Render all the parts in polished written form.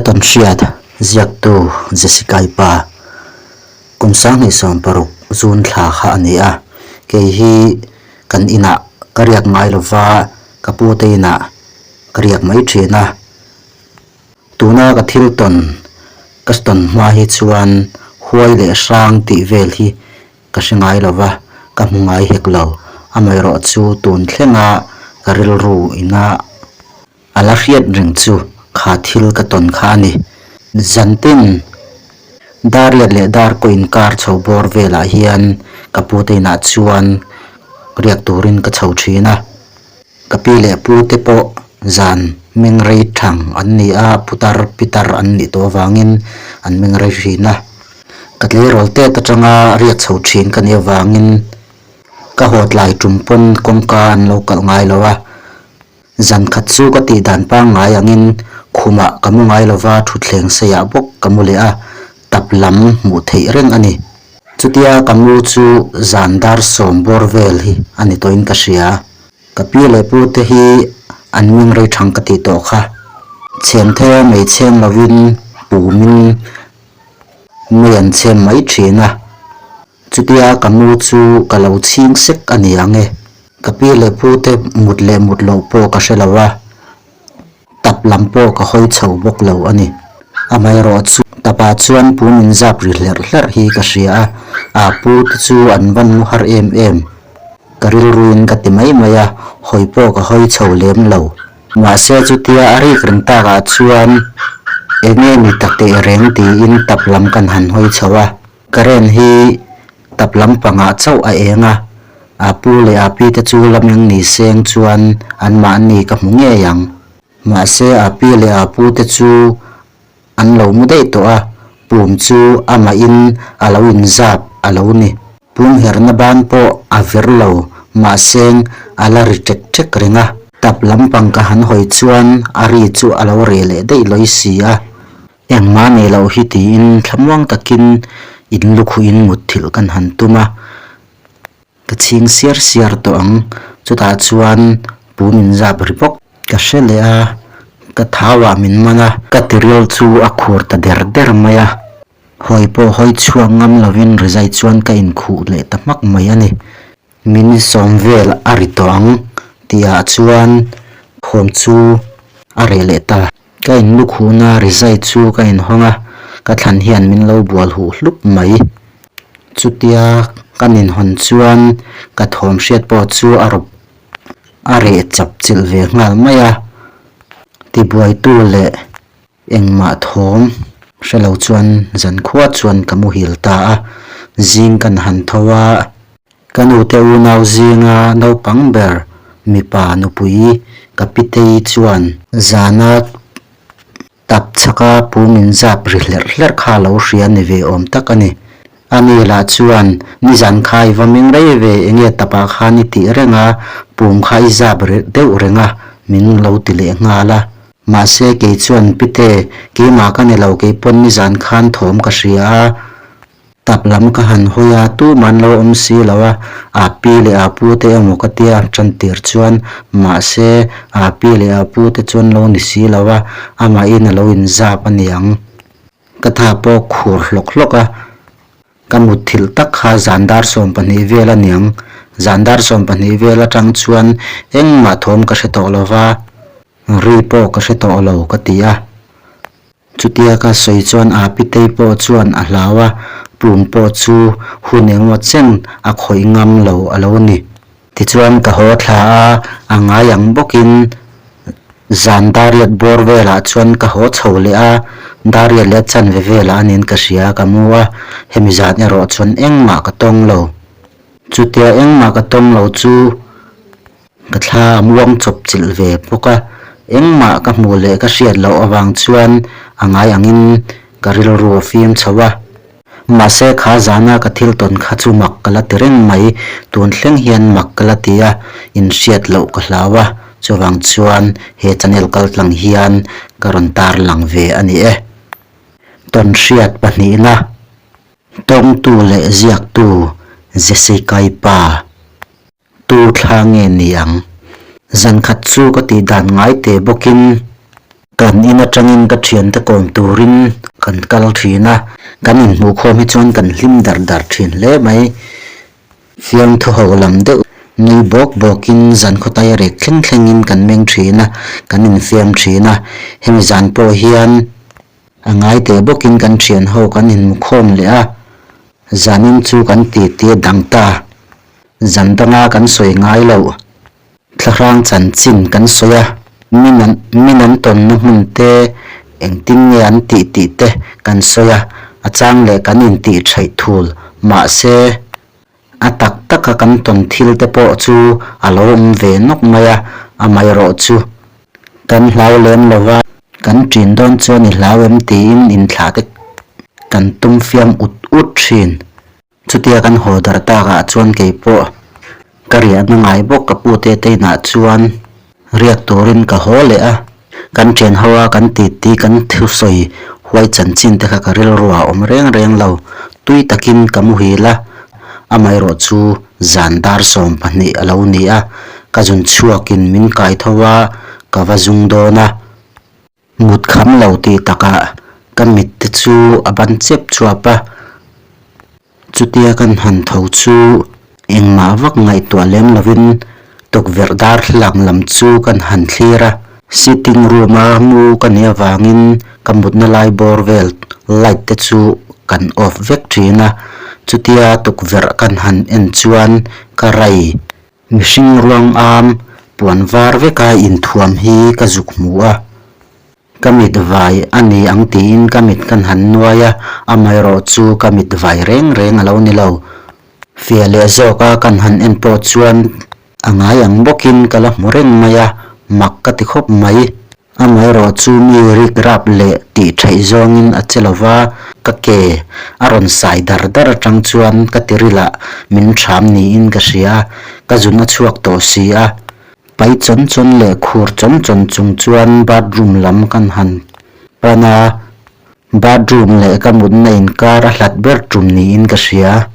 tawn hriat ziaktu Jessica-i pa kum 2016 June thla kha a ni a, kei hi kan inah ka riak ngai lova ka pute inah ka riak mai thin a. Tuna ka thil tawn ka tawn hma hi chuan huai leh hrang tih vel hi ka hre ngai lo va, ka hmu ngai hek lo. Amaherawh chu tun thlenga ka rilru ina a la hriat reng chu kha thil ka tawn kha a ni. Zantin Dariat leh Darkaw inkar chho bawr velah hian ka pute inah chuan riak turin ka chho thin a. Ka pi leh pu te pawh zan meng rei thang an ni a, putar pitar an nih tawh avangin an meng rei thin a. Ka tleirawl tet atanga riak chho thin ka nih avangin ka haw tlai tum pawn kawngka an lo kalh ngai lo a. Zan khat chu ka tih dan pangngai angin khumah ka mu ngai lo va, thutthleng seiah bawk ka mu leh a, tap lam hmuh theih reng a ni. Chutia ka mu chu zan dar sawm bawr vel hi a ni tawhin ka hria. Ka pi leh pu te hi an meng rei thang ka tih tawh kha. Chhem thei a mei chhem lovin pumin mei an chhem mai thin a. Chutia ka mu chu ka lo chhing sek a ni ang e. Ka pi leh pu te mut leh mut loh pawh ka hre lo a. Tap lam pawh ka hawi chho bawk lo a ni. Amaherawh chu tapah chuan pu min zap ri hlerh hlerh hi ka hria a, aa pu te chu an van mu har em em. Ka rilruin ka ti mai mai a, hawi pawh ka hawi chho lem lo. Mahse chutia a rik reng takah chuan eng nge ni ta teh reng tiin tap lam kan han hawi chho a. Current hi tap lampangah chauh a eng a, a pu leh a pi te chu lameng ni seng chuan anmahni ka hmu ngei ang. Mahse a pi leh a pu te chu an lo mu daih tawh a, pum chu amahin a lo inzap a lo ni. Pum herna ban pawh a vir lo, mahse a la ri ṭek ṭek reng a. Tap lampang ka han hawi chuan a ri chu a lo reh leh daih lawi si a. Engmah nei loh hi tiin thlamuang takin in lukhuin mutthilh kan han tum a, ka chhing siar siar tawh ang. Chutah chuan pu min zap ri bawk. Ka hre leh a, ka thauah min man a. Ka tiril chu a khur ta der der mai a, hawi pawh hawi chhuak ngam lovin rizai chuan ka inkhuh leh ta hmak mai a ni. Min sawm vel a ri tawh ang tihah chuan thawm chu a reh leh ta. Ka in lukhuna rizai chu ka inhawng a, ka thlan hian min lo bual huh hlup mai. Chutia ka ninhawn chuan ka thawm hriat pawh chu a rawp a reh chap chilh ve nghal mai a. Tibuaitu leh engmah thawm hre lo chuan zankhua chuan ka muhil ta a, zing kan han tho a. Ka nute unau zinga naupang ber mipa nupui ka pitei chuan zana tap chhaka pu min zap ri hlerh hlerh kha lo hria ni ve awm tak a ni. Ani lah chuan nizan kha i va meng rei ve enge tapah khan i tih reng a, pum kha i zap deuh reng a min lo ti leh nghal a. Mahse kei chuan pite keimah ka ni lo keipawn nizan khan thawm ka hria a. Tap lam ka han hawi a, tumah an lo awm si lo a, a pi leh a pu te emaw ka tia tan tir chuan mahse a pi leh a pu te chuan lo ni si lo a, amahin a lo inzap a niang. Ka tha pawh khur hlawk hlawk a, ka mutthilh tak kha zan dar 12 vel a niang. Zan dar 12 vel atang chuan engmah thawm ka hre tawh lo va, ri pawh ka hre tawh lo ka ti a. Chutia ka sawi chuan a pitei pawh chuan a hlau a, pum pawh chu hun engemaw chen a khawih ngam lo a lo ni. Tichuan ka haw thla a, a ngai ang bawkin zan dariat bawr velah chuan ka haw chho leh a, dariat leh chanve velah a niin ka hria ka mu a, hemi zan erawh chuan engmah ka tawng lo. Chutia engmah ka tawng lo chu. Ka thla a muang chawp chilh ve bawk a, engmah ka hmuh leh ka hriat loh avang chuan a ngai angin ka rilru a fim chho a. Mahse kha zana ka thil tawn kha chu mak ka la ti reng mai, tun thleng hian mak ka la ti a, inhriat loh ka hlau a, chuvang chuan he channel kaltlang hian ka rawn tarlang ve a ni e. Tawnhriat pahnihna. Tawngtu leh ziaktu Jessica-i pa. Tu thla nge ni ang? Zan khat chu ka tih dan ngai teh bawkin Kan in atangin ka thiante kawm turin kan kal thin a, kan inhmuhkhawm hi chuan kan hlim dar dar thin hle mai. Fiamthu ho lam deuh nui bawk bawkin zan khawtai a rek thleng thlengin kan meng thin a, kan infiam thin a. Hemi zan pawh hian a ngai teh bawkin kan thian ho kan inhmukhawm leh a, zanin chu kan titi a dang ta. Zan danga kan sawi ngai loh. Thlahrang chanchin kan sawi a, min an min an tawnna hmun te engtin nge an tih tih te kan sawi a, a chang leh kan intih theih thul. Mahse, a tak taka kan tawn thil te pawh chu a lo awm ve nawk mai a, amaherawh chu kan hlau lem lo va, kan ṭin dawn chuan i hlau em tiin inthlah te kan tum fiam ut ut ṭhin. Chutia kan haw darh takah chuan kei pawh ka riahna ngai bawk ka pu te te inah chuan riak turin ka haw leh a, kan thian ho a kan titi kan thusawi huai chanchin te kha ka rilru ah awm reng reng lo, tui takin ka muhil a, amaherawh chu zan dar 12 a lo ni a, ka zun chhuakin min kai tho a, ka va zung dawn a. Mut kham lo tih takah ka mit te chu a ban chep chuap a, chutia kan han tho chu engmah vak ngaihtuah lem lovin tukverh darthlalang lam chu kan han thlir a, sitting room a mu ka nih avangin ka mutna lai bawr vel light te chu kan off vek thin a, chutia tukverh kan han en chuan ka rai Mihring ruang am puan var veka inthuam hi ka zuk hmu a, ka mit vai a ni ang tiin ka mit kan han nuai a, amaherawh chu ka mit vai reng reng a lo ni lo. Fiah leh zawka kan han en pawh chuan a ngai ang bawkin ka la hmu reng mai a, mak ka ti khawp mai. Amaherawh chu mi rik rap leh tih theih zawngin a che lova, ka ke a rawn sai dar dar atang chuan ka tirilah min thram niin ka hria a, ka zun a chhuak tawh si a. Pai chawn chawn leh khur chawn chawn chung chuan bathroom lam kan han pan a, bathroom leh ka mutna inkar a hlat ber tum niin ka hria.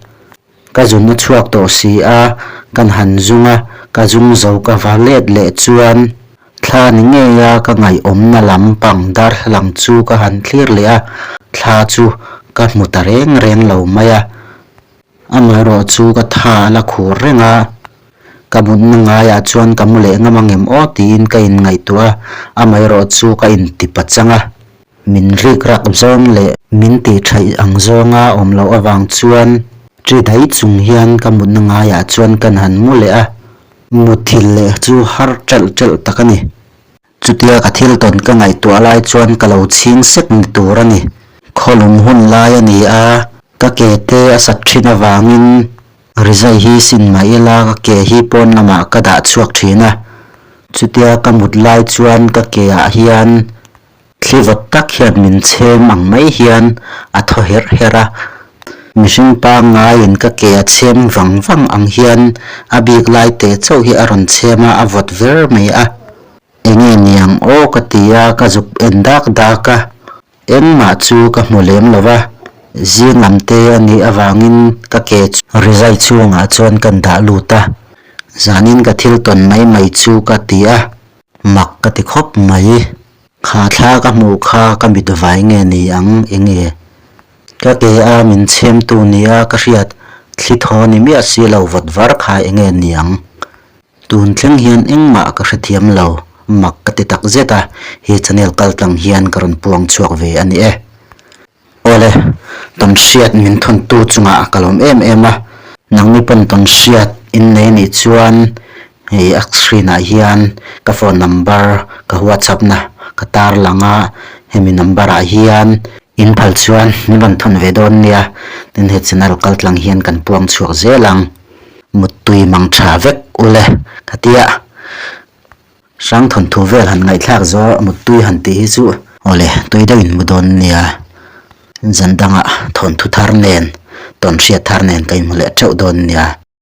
Ka zun a chhuak tawh si a, kan han zung a, ka zung zo ka va let leh chuan thla ni ngei a ka ngaihawmna lam pang darthlalang chu ka han thlir leh a, thla chu ka hmu ta reng reng lo mai a. Amaherawh chu ka tha a la khur reng a, ka mutna ngaiah chuan ka mu leh ngam angem aw tiin ka inngaihtuah a, amaherawh chu ka intipa chang a. Min rik rak zawng leh min tih thaih ang zawnga awm loh avang chuan ṭi dai chung hian ka mutna ngaiah chuan kan han mu leh a, muthilh leh chu har ṭelh ṭelh tak a ni. Chutia ka thil tawn ka ngaihtuah lai chuan ka lo chhing sek ni tur a ni. Khawlum hun lai a ni a, ka ke te a sat ṭhin avangin rizai hi sin mah ila ka ke hi pawn lamah ka dah chhuak ṭhin a. Chutia ka mut lai chuan ka ke ah hian Thli vawt tak hian min chhem ang mai hian a thaw herh herh a, mihring pangngaiin ka ke a chhem vang vang ang hian a bik lai teh chauh hi a rawn chhem a, a vawt ver mai a. Enge niang aw ka ti a, ka zuk en dak dak a, engmah chu ka hmu lem lo va, zing lam te a nih avangin ka ke chu rizai chhungah chuan kan dah lut a, zanin ka thil tawn mai mai chu ka ti a, mak ka ti khawp mai. Kha thla ka hmuh kha ka mit vai nge ni ang enge? Ka ke a min chhemtu nia ka hriat thli thaw ni miah si lo vawt var kha enge ni ang? Tun thleng hian engmah ka hrethiam lo, mak ka ti tak zet a, he channel kal tlang hian ka rawn puang chhuak ve a ni e. Awle, tawn hriat min thawntu chungah ka lawm em em a, nangni pawn tawn hriat in nei nih chuan hei a screen ah hian ka phone number ka whatsapp na ka tar lang a, hemi number ah hian in phal chuan min rawn thawn ve dawn nia, tin he channel kal tlang hian kan puang chhuak zel ang, muttui mang tha vek ule ka tia. Hrang thawnthu vel han ngaihthlak zawh muttui han tih hi chu awle tui deuh in mu dawn nia. Zan dangah thawnthu thar nen, tawnhriat thar nen ka inhmu leh teuh dawn nia.